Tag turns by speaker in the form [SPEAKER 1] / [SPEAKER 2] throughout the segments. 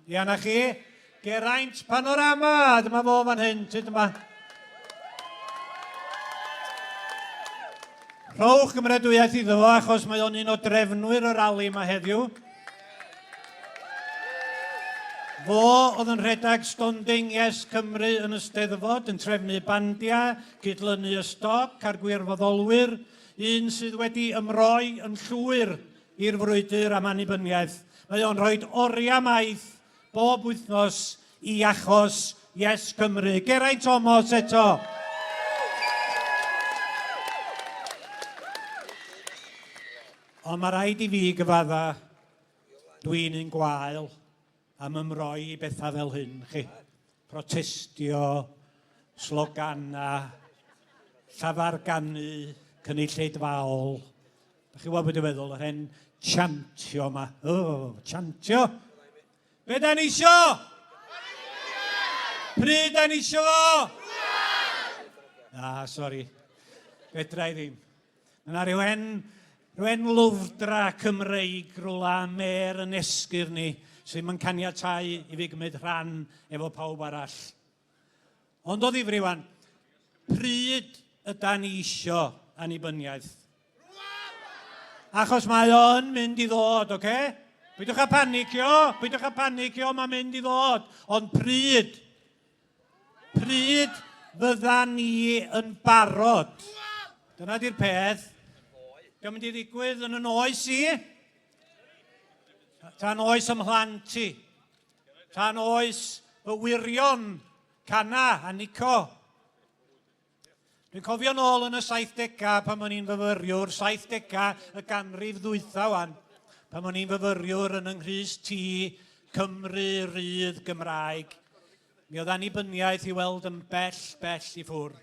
[SPEAKER 1] Ia, na chi. Geraint Panorama, dyma fo fan hyn, tyd yma. Rhowch gymeradwyaeth iddo fo, achos mae o'n un o drefnwyr y rali yma heddiw. Fo oedd yn rhedeg stondin Yes Cymru yn y Steddfod, yn trefnu bandiau, cydlynu y stoc a'r gwirfoddolwyr, un sydd wedi ymroi yn llwyr i'r frwydr am annibyniaeth. Mae o'n rhoi oriau maith bob wythnos i achos Yes Cymru. Geraint Thomas eto. Ond mae rhaid i fi gyfadda, dwi'n un gwael am ymroi i bethau fel hyn, chi. Protestio, slogana, llafarganu, cynulleidfaol. Da chi'n gwybod beth dwi'n feddwl, yr hen chantio yma. Oh, chantio! Be da ni isio? Pryd da ni isio fo? Na, sori. Fedra i ddim. Mae yna rhyw hen, rhyw hen lwfdra Cymreig rwla mêr yn esgyr ni sydd yn caniatau i fi gymryd rhan efo pawb arall. Ond o ddifri wan, pryd yda ni isio annibyniaeth? Achos mae o'n mynd i ddod, oce? Okay? Peidiwch â panicio, peidiwch â panicio, mae'n mynd i ddod. Ond pryd? Pryd fydda ni yn barod? Dyna di'r peth. Dio'n mynd i ddigwydd yn yn oes i. Tan oes ymhlant i. Tan oes fy wirion, Cana a Nico. Dwi'n cofio nôl yn y 70au pan o'n i'n fyfyriwr, 70au y ganrif ddwytha wan, pan o'n i'n fyfyriwr yn yng Nghrys T, Cymru Rydd Gymraeg. Mi oedd annibyniaeth i weld yn bell, bell i ffwrdd.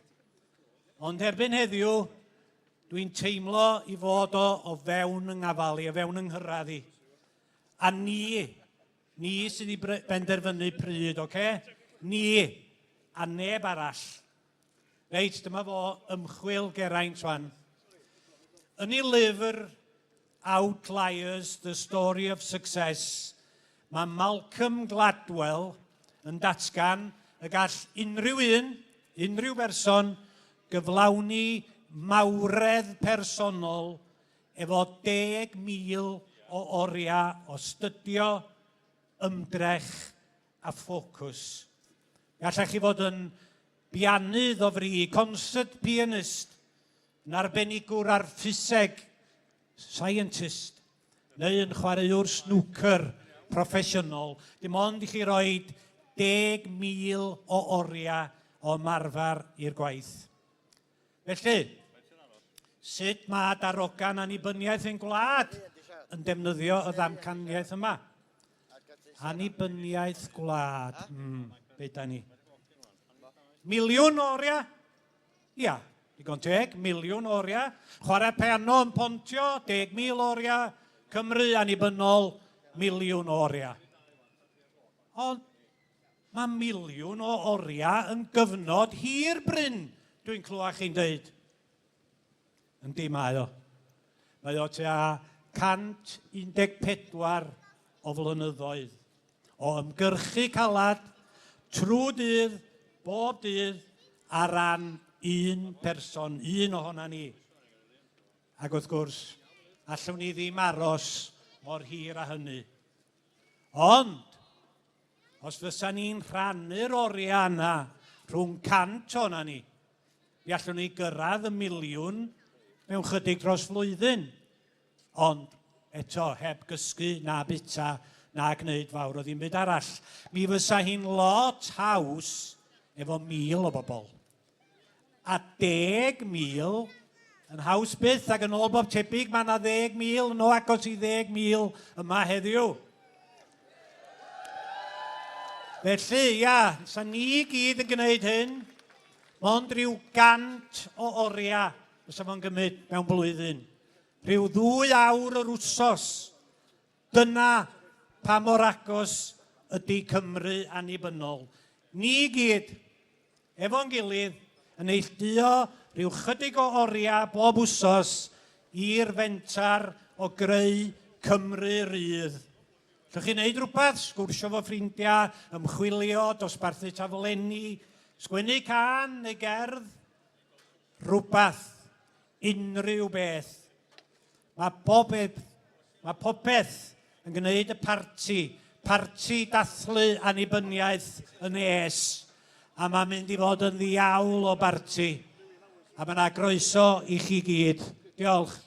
[SPEAKER 1] Ond erbyn heddiw, dwi'n teimlo i fod o o fewn yng ngafal i, o fewn yng nghyrraedd i. A ni, ni sydd i benderfynu pryd, oce? Okay? Ni, a neb arall. Reit, dyma fo ymchwil Geraint wan. Yn ei lyfr Outliers, The Story of Success, mae Malcolm Gladwell yn datgan y gall unrhyw un, unrhyw berson, gyflawni mawredd personol efo 10,000 o oriau o stydio, ymdrech a ffocws. Gallech chi fod yn bianydd o fri, concert pianist, yn arbenigwr ar ffiseg, scientist, neu yn chwaraewr snwcer proffesiynol. Dim ond i chi roi 10,000 o oriau o ymarfer i'r gwaith. Felly, sut mae darogan annibyniaeth ein gwlad yn defnyddio y ddamcaniaeth yma? Annibyniaeth gwlad, be da ni? Miliwn o oriau? Ia, digon teg, miliwn o oriau. Chwarae piano yn Pontio, 10,000 o oriau. Cymru annibynnol, miliwn o oriau. Ond Mae miliwn o oriau yn gyfnod hir, Bryn, dwi'n clywed chi'n deud. Yndi, mae o. Mae o tua 114 o flynyddoedd o ymgyrchu calad trwy dydd, bob dydd, ar ran un person, un ohona ni. Ac wrth gwrs, allwn ni ddim aros mor hir â hynny. Ond, Os fysa ni'n rhannu'r oriau yna rhwng 100 o'na ni, mi allwn ni gyrraedd y miliwn mewn chydig dros flwyddyn. Ond eto, heb gysgu na bita na gwneud fawr o ddim byd arall. Mi fysa hi'n lot haws efo 1,000 o bobl. A 10,000 yn haws byth, ac yn ôl bob tebyg mae yna 10,000, yn o agos i 10,000 yma heddiw. Felly, ia, sa ni gyd yn gwneud hyn, mond rhyw 100 o oriau fysa fo'n gymryd mewn blwyddyn. Rhyw ddwy awr yr wsos. Dyna pa mor agos ydy Cymru annibynnol. Ni gyd, efo'n gilydd, yn neilltuo rhyw chydig o oriau bob wsos i'r fentar o greu Cymru rydd. Llwch chi wneud rhywbeth, sgwrsio fo ffrindiau, ymchwilio, dosbarthu taflenni, sgwennu cân neu gerdd, rhywbeth, unrhyw beth. Mae bob, mae popeth yn gwneud y parti, parti dathlu annibyniaeth yn nes, a mae'n mynd i fod yn ddiawl o barti. A mae yna groeso i chi gyd. Diolch.